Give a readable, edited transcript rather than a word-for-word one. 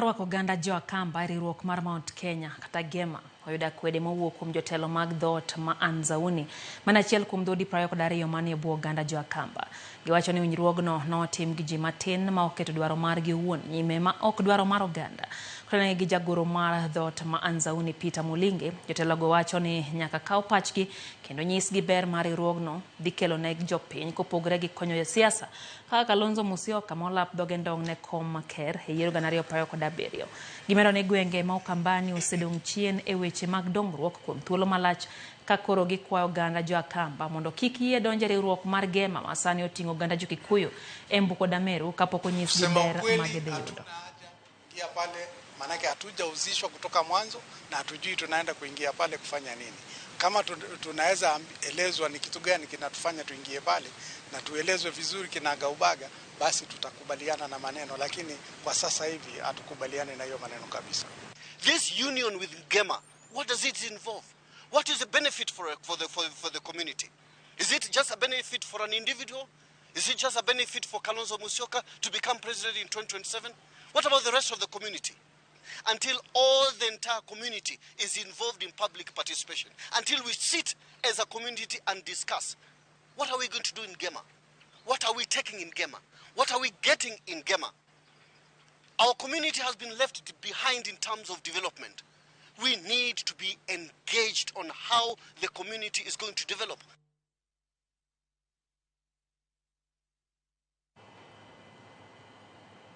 Rwako oganda jo Akamba e riwruok mar Mount Kenya kata GEMA oyudo akwede mowuok kuom jotelo mag dhoot ma Anzauni mana achiel kuom dhoudi 22 manie bwo oganda jo Akamba. Giwacho ni winjruogno notim gi ji matin ma oketo dwaro margi owuon nyime ma ok dwaro mar oganda. Kotenore gi jagoro mar dhoot ma Anzauni Peter Mulinge, jotelogo wacho ni nyaka kaw pachgi kendo nyisgi ber ma riwruogno dhi kelo ne jopiny kopogore gi konyo josiasa kaka Kalonzo Musyoka ma olap dhoge ndong' ne kom ker e yiero 2027. Gimedo ni gwenge ma Ukambani osedong' chien e weche mag dongruok kuom thuolo malach ka koro gikwayo oganda jo Akamba mondo kik yie donjo e riwruok mar GEMA ma sani oting'o oganda jo Kikuyu, Embu kod Ameru kapok onyisgi Kusema ber ukweli, ma gidhi yudo. Hatuna haja kuingia pale, maanake hatujahusishwa kutoka mwanzo na hatujui tunaenda kuingia pale kufanya nini. Kama tunaweza elezwa ni kitu gani kinatufanya tuingie pale na tuelezwe vizuri kinagaubaga, basi tutakubaliana na maneno, lakini kwa sasa hivi hatukubaliani na hiyo maneno kabisa. This union with GEMA, what does it involve? What is the benefit for the community? Is it just a benefit for an individual? Is it just a benefit for Kalonzo Musyoka to become president in 2027? What about the rest of the community? Until all the entire community is involved in public participation, until we sit as a community and discuss, what are we going to do in GEMA? What are we taking in GEMA? What are we getting in GEMA? Our community has been left behind in terms of development. We need to be engaged on how the community is going to develop.